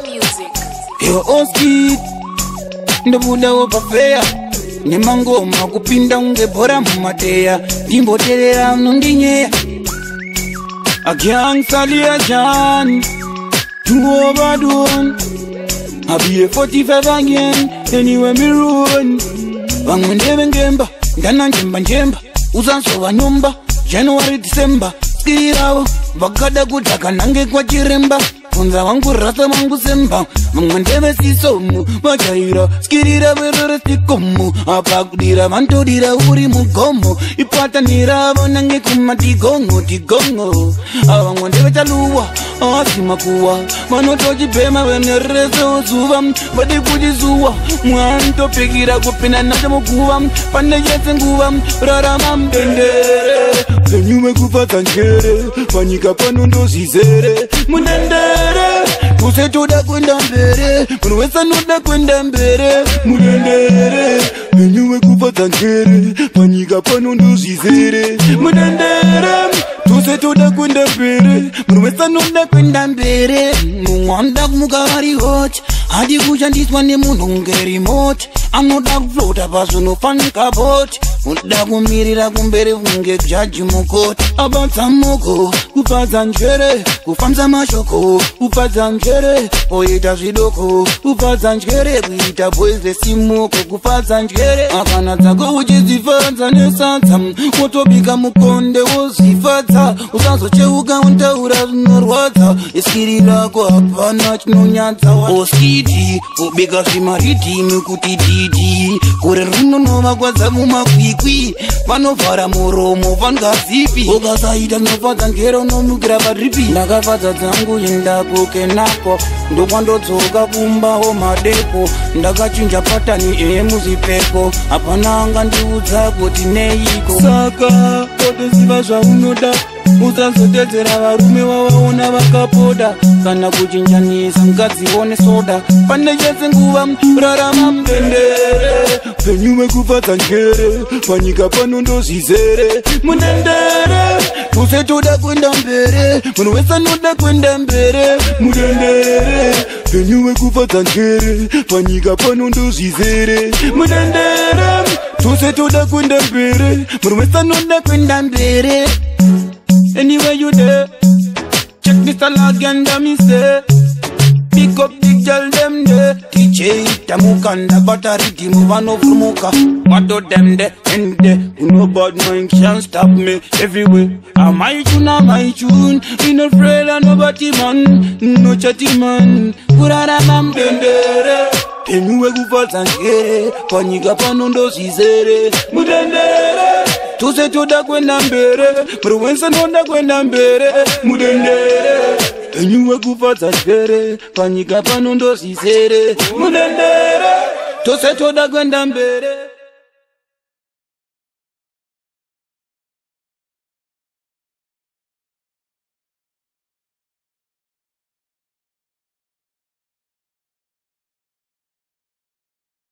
Miracle Music. Yo oski ndobudawo pafeya nemangoma kupinda kunge bhora mumateya ndimboterera unondinyeya agangsalia jan tuovadon abiye 45 again anyway me run vamwe ndevengemba ndana njemba njemba usansova nyumba January December skiravo vakada kudhaka nange kwachiremba bvunza wangu rasa wangu semba vamwe ndevesisomu vajaira skirira verorestikomu apa kudira vantodira uri mugomo ipataniravo nange kumatigongo tigongo avamwe ndevechaluwa asi makuwa vanotochibhema venereso zuva vadi kuchizuwa mwantopikira kupinda nacho muguva pane yese nguva rarama mdendere penyu wekufadza njere panyika pano ndozvizere mudendere tose toda kuenda mbere munhu wese anoda kuenda mbere mudendere penyu wekufadza njere panyika pano ndozvizere mudendere tose toda kuenda mbere munhu wese anoda kuenda mbere mumwe anoda kumuka vari hot hadi kushandiswa nemunhu kunge remote anoda kuflota pazvinofanika bot unoda kumirira kumberi kunge jaji mukoti abatsa moko kufadza njere kufambisa mashoko kufadza njere oita zvidoko kufadza njere kuita boys resimoko kufadza njere akana dzako uchidzifadza nesadza wotobika mukonde wozvifadza usazocheuka untaura zvinorwadza iskiri rako hapana chinonyadza oskidi kubika zvimaridhimi kuti dhidhi gore rinonovakwadza mumakwikwi vanovhara muromo vangazipi ukasaita nofadza njere unomukira padripi ndakafadza dzangu indakuke nako ndokwandodzoka kumbawo madeko ndakachinja patani emuzipfeko hapana angandiudza kuti neiko saka totoziva zvaunoda usazotedzera varume vavaona vakapoda kana kuchinjanisa mukadzi one soda pane chese nguva rarama mudendere penyu wekufadza njere panyika pano ndozvizere mudendere tose toda kuenda mbere munhu wese anoda kuenda mbere mudendere penyu wekufadza njere panyika pano ndozvizere mudendere tose toda kuenda mbere munhu wese anoda kuenda mbere. Anywhere you there, check this all again, damn me say. Pick up the girl them there. DJ Tamukanda battery dimu vanovhumuka. What do them there and there? Who no bad mind can't stop me everywhere. I'm my tune, I'm my tune. Me no afraid of nobody man, no chatty man. Kurarama mdendere. Penyu wekufadza njere panyika pano ndozvizere mudendere tose toda kuenda mbere muri wese anoda kuenda mbere mudendere penyu wekufadza njere panyika pano ndozvizere mudendere tose toda kuenda mbere.